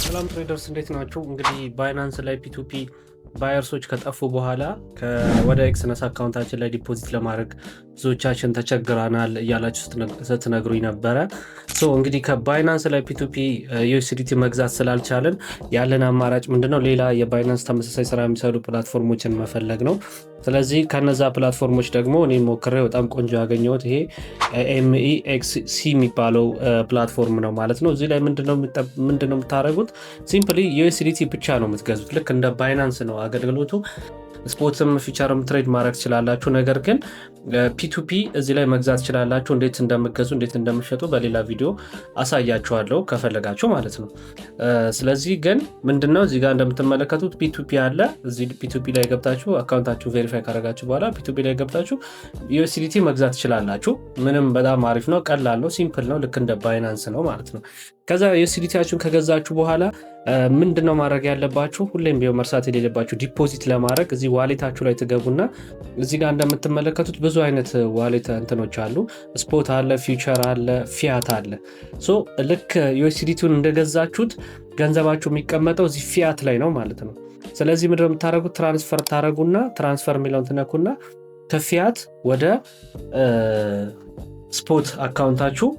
ሰላም traders፣ እንዴት ናችሁ? እንግዲህ Binance ላይ P2P buyers ኦች ከጠፉ በኋላ ወደ Exness account ኣችን ላይ deposit ለማድረግ ብዙዎቻችን ተቸግረናል እያላችሁ ስትነግሩኝ ነበረ። So እንግዲህ ከ Binance ላይ P2P USDT መግዛት ስላልቻልን ያለን አማራጭ ምንድነው? ሌላ የ Binance ተመሳሳይ ስራ የሚሰሩ platform ኦችን መፈለግ ነው። ስለዚህ ከነዛ platform ኦች ደግሞ እኔ ሞክሬ በጣም ቆንጆ ያገኘሁት ይሄ MEXC የሚባለው platform ነው ማለት ነው። እዚህ ላይ ምንድነው የምታደርጉት? Simply USDT ብቻ ነው የምትገዙት። ልክ እንደ Binance ነው አገልግሎቱ። Spot ም future ም trade ማድረግ ትችላላችሁ። ነገር ግን P2P እዚህ ላይ መግዛት ትችላላችሁ። እንዴት እንደምገዙ፣ እንዴት እንደምሸጡ በሌላ ቪዲዮ አሳያችኋለሁ ከፈለጋችሁ ማለት ነው። ስለዚህ ግን ምንድነው፣ እዚህ ጋር እንደምትመለከቱት P2P አለ። እዚህ P2P ላይ ገብታችሁ account ኣችሁ verify ካደረጋችሁ በኋላ P2P ላይ ገብታችሁ USDT መግዛት ትችላላችሁ። ምንም በጣም አሪፍ ነው፣ ቀላል ነው፣ simple ነው። ልክ እንደ Binance ነው ማለት ነው። ከዛ USDT ያችሁን ከገዛችሁ በኋላ ምንድነው ማድረግ ያለባችሁ? ሁሌም ቢሆን መርሳት የሌለባችሁ deposit ለማድረግ እዚህ wallet ኣችሁ ላይ ትገቡና እዚህ ጋር እንደምትመለከቱት ብዙ አይነት wallet እንትኖች አሉ። Spot አለ፣ future አለ፣ ፊያት አለ። So ልክ USDT ውን እንደገዛችሁት ገንዘባችሁ የሚቀመጠው እዚህ ፊያት ላይ ነው ማለት ነው። ስለዚህ ምንድነው የምታደርጉት? Transfer ታደረጉና transfer የሚለውን ትነኩና ከፊያት ወደ spot account ኣችሁ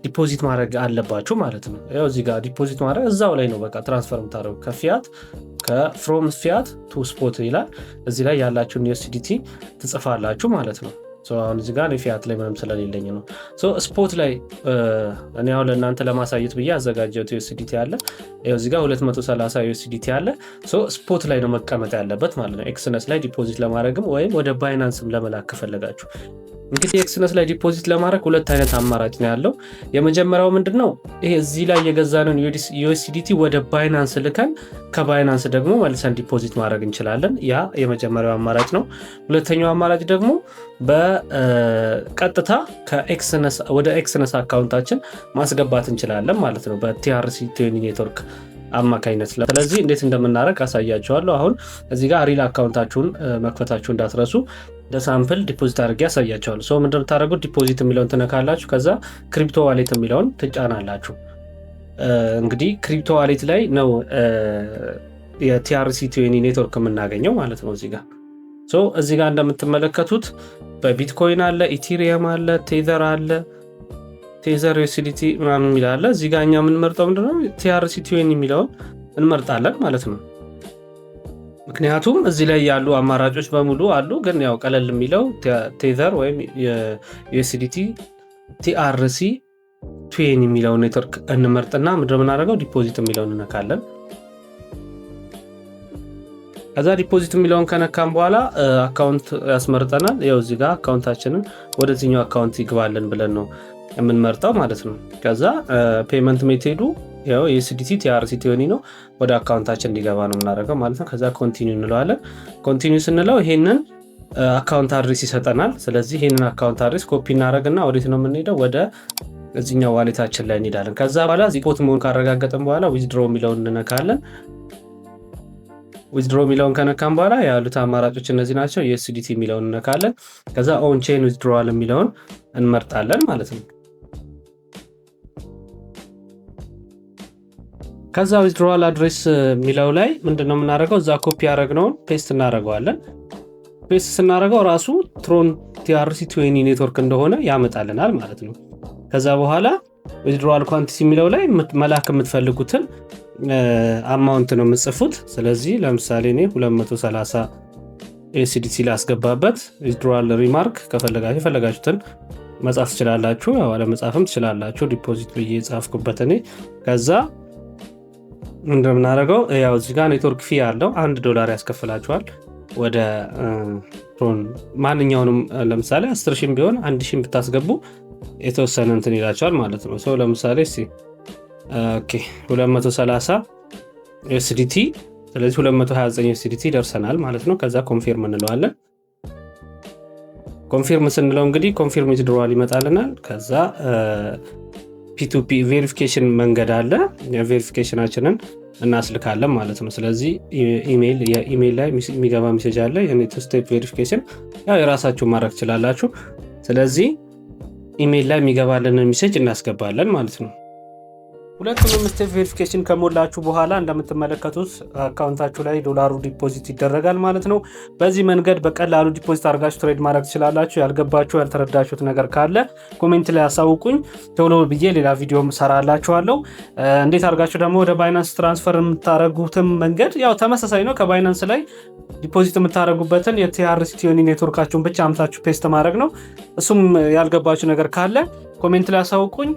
deposit ማድረግ አለባችሁ ማለት ነው። ያው እዚህ ጋር deposit ማድረግ እዛው ላይ ነው፣ በቃ transfer የምታደርጉ ከ fiat፣ ከ from fiat to spot ይላል። እዚህ ላይ ያላችሁን USDT ትጽፋላችሁ ማለት ነው። አሁን እዚህ ጋር ፊያት ላይ ምንም ስለሌለኝ ነው። Spot ላይ እኔ አሁን ለእናንተ ለማሳየት ብዬ አዘጋጀሁት USDT አለ። ይኸው እዚህ ጋር 230 USDT አለ። Spot ላይ ነው መቀመጥ ያለበት ማለት ነው። Exness ላይ deposit ለማድረግም ወይም ወደ Binance ም ለመላክ ከፈለጋችሁ። እንግዲህ Exness ላይ deposit ለማድረግ ሁለት አይነት አማራጭ ነው ያለው። የመጀመሪያው ምንድን ነው? ይሄ እዚህ ላይ የገዛንን USDT ወደ Binance ልከን ከ Binance ደግሞ መልሰን deposit ማድረግ እንችላለን። ያ የመጀመሪያው አማራጭ ነው። ሁለተኛው አማራጭ ደግሞ በቀጥታ ወደ Exness account ኣችን ማስገባት እንችላለን ማለት ነው በ TRC20 network አማካኝነት። ስለዚህ እንዴት እንደምናደርግ አሳያችኋለሁ። አሁን እዚህ ጋር real account ኣችሁን መክፈታችሁ እንዳትረሱ። ለ sample deposit አድርጌ አሳያችኋለሁ። So ምንድን የምታደርጉት? Deposit የሚለውን ትነካላችሁ። ከዛ crypto wallet የሚለውን ትጫናላችሁ። እንግዲህ crypto wallet ላይ ነው የ TRC20 network የምናገኘው ማለት ነው። እዚህ ጋር፣ so እዚህ ጋር እንደምትመለከቱት በቢትኮይን አለ፣ Ethereum አለ፣ Tether አለ፣ Tether USDT ምናምን የሚል አለ። እዚህ ጋር እኛ የምንመርጠው ምንድነው? TRC20 የሚለውን እንመርጣለን ማለት ነው። ምክንያቱም እዚህ ላይ ያሉ አማራጮች በሙሉ አሉ፣ ግን ያው ቀለል የሚለው Tether ወይም የ USDT TRC20 የሚለውን ኔትወርክ እንመርጥና ምንድነው የምናደርገው? Deposit የሚለውን እንነካለን። ከዛ deposit የሚለውን ከነካን በኋላ account ያስመርጠናል። ያው እዚህ ጋር account ኣችንን ወደዚህኛው account ይግባልን ብለን ነው የምንመርጠው ማለት ነው። ከዛ payment method ኡ ያው USDT TRC20 ነው፣ ወደ account ኣችን እንዲገባ ነው የምናደርገው ማለት ነው። ከዛ continue እንለዋለን። Continue ስንለው ይሄንን account address ይሰጠናል። ስለዚህ ይሄንን account address copy እናደርግና ወዴት ነው የምንሄደው? ወደ እዚኛው wallet ኣችን ላይ እንሄዳለን። ከዛ በኋላ spot መሆን ካረጋገጥን በኋላ withdraw የሚለውን እንነካለን። Withdraw የሚለውን ከነካን በኋላ ያሉት አማራጮች እነዚህ ናቸው። USDT የሚለውን እንነካለን። ከዛ on chain withdrawal የሚለውን እንመርጣለን ማለት ነው። ከዛ withdrawal address የሚለው ላይ ምንድነው የምናደርገው? እዛ ኮፒ ያደረግነውን paste እናደርገዋለን። Paste ስናደርገው ራሱ Tron TRC20 network እንደሆነ ያመጣልናል ማለት ነው። ከዛ በኋላ withdrawal quantity የሚለው ላይ መላክ የምትፈልጉትን amount ነው የምትጽፉት። ስለዚህ ለምሳሌ እኔ 230 USDT ላስገባበት። Withdrawal remark ከፈለጋችሁ የፈለጋችሁትን መጻፍ ትችላላችሁ፣ ያው አለመጻፍም ትችላላችሁ። Deposit ብዬ ጻፍኩበት እኔ። ከዛ እንደምናደርገው ያው እዚህ ጋር network fee ያለው $1 ያስከፍላችኋል። ወደ Tron ማንኛውንም ለምሳሌ 10 ሺህም ቢሆን 1 ሺህም ብታስገቡ የተወሰነ እንትን ይላቸዋል ማለት ነው። So ለምሳሌ እስኪ okay 230 USDT፣ ስለዚህ 229 USDT ደርሰናል ማለት ነው። ከዛ confirm እንለዋለን። Confirm ስንለው እንግዲህ confirm withdrawal ይመጣልናል። ከዛ P2P verification መንገድ አለ። Verification ኣችንን እናስልካለን ማለት ነው። ስለዚህ ኢሜይል የኢሜይል ላይ የሚገባ message አለ። Two step verification ያው የራሳችሁ ማድረግ ትችላላችሁ። ስለዚህ ኢሜይል ላይ የሚገባልንን message እናስገባለን ማለት ነው። ሁለቱንም step verification ከሞላችሁ በኋላ እንደምትመለከቱት account ኣችሁ ላይ ዶላሩ deposit ይደረጋል ማለት ነው። በዚህ መንገድ በቀላሉ deposit አድርጋችሁ trade ማድረግ ትችላላችሁ። ያልገባችሁ፣ ያልተረዳችሁት ነገር ካለ comment ላይ አሳውቁኝ። ቶሎ ብዬ ሌላ ቪዲዮም ሰራላችኋለሁ። እንዴት አድርጋችሁ ደግሞ ወደ Binance transfer የምታደርጉትም መንገድ ያው ተመሳሳይ ነው። ከ Binance ላይ deposit የምታደርጉበትን የ TRC20 network ኣችሁን ብቻ አምጥታችሁ paste ማድረግ ነው። እሱም ያልገባችሁ ነገር ካለ comment ላይ አሳውቁኝ።